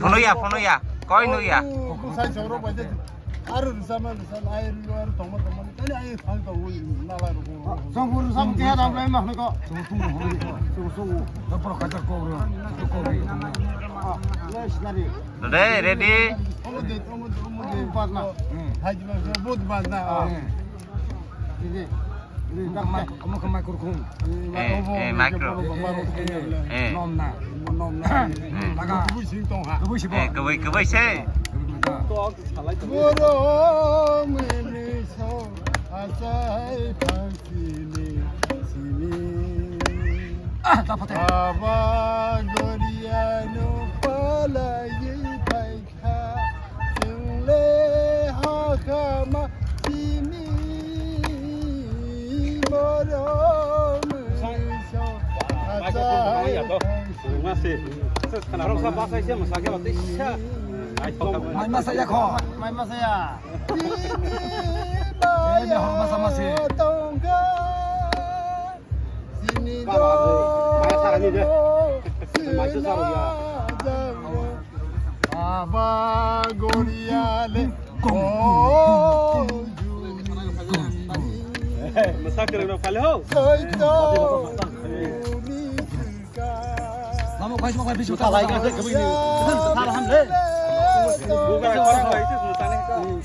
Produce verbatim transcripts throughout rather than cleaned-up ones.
Phono ya, phono ya. Koi no ya. Aro rwchapma rwchapma, ai rw aro tongma tongma, ai ai thang tong wi nala rw. Songpur sam tiya dam lai ma ko. Song song song song. Dapor kacha ko ro. Ko ro. Yes, lari. Ready, ready. Omo de, omo de, omo de. Badna. Hai ji ma, bot badna. Ini. Ini. Kamu ke micro. Eh, eh, micro. Eh. Nom na. Nom na. Eh. Laga. Kubui sing tong ha. Kubui sing. Eh, kubui, kubui se. Borok mini so achai phang sini sini. Ah, dapat ya. Aba goriano palai phaikha, chwngle hakama sini borok mini so achai phang sini. Mai masa ya kho. Mai masa ya. Ini maya tongkha. Sini do. Aba goriale. Masa kereng pale ho. Lama bai, lama bai, bisu. Buka lai ka, kami ni. Salah ham le. Buka lai ka, kami ni.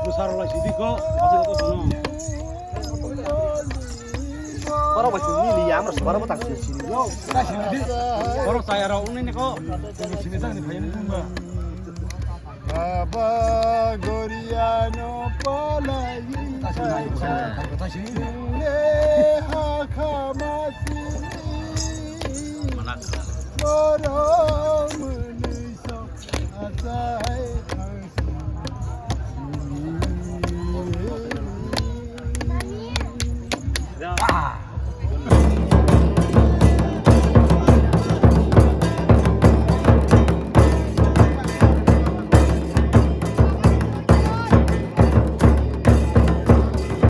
Busar lai sidi ko, asa ko sono. Para bai sini ni, amra sabara mata sini. Para saya ra unni ko. Sini sang ni bhai ni ba. Aba goriano palai. Hakama sini. Borok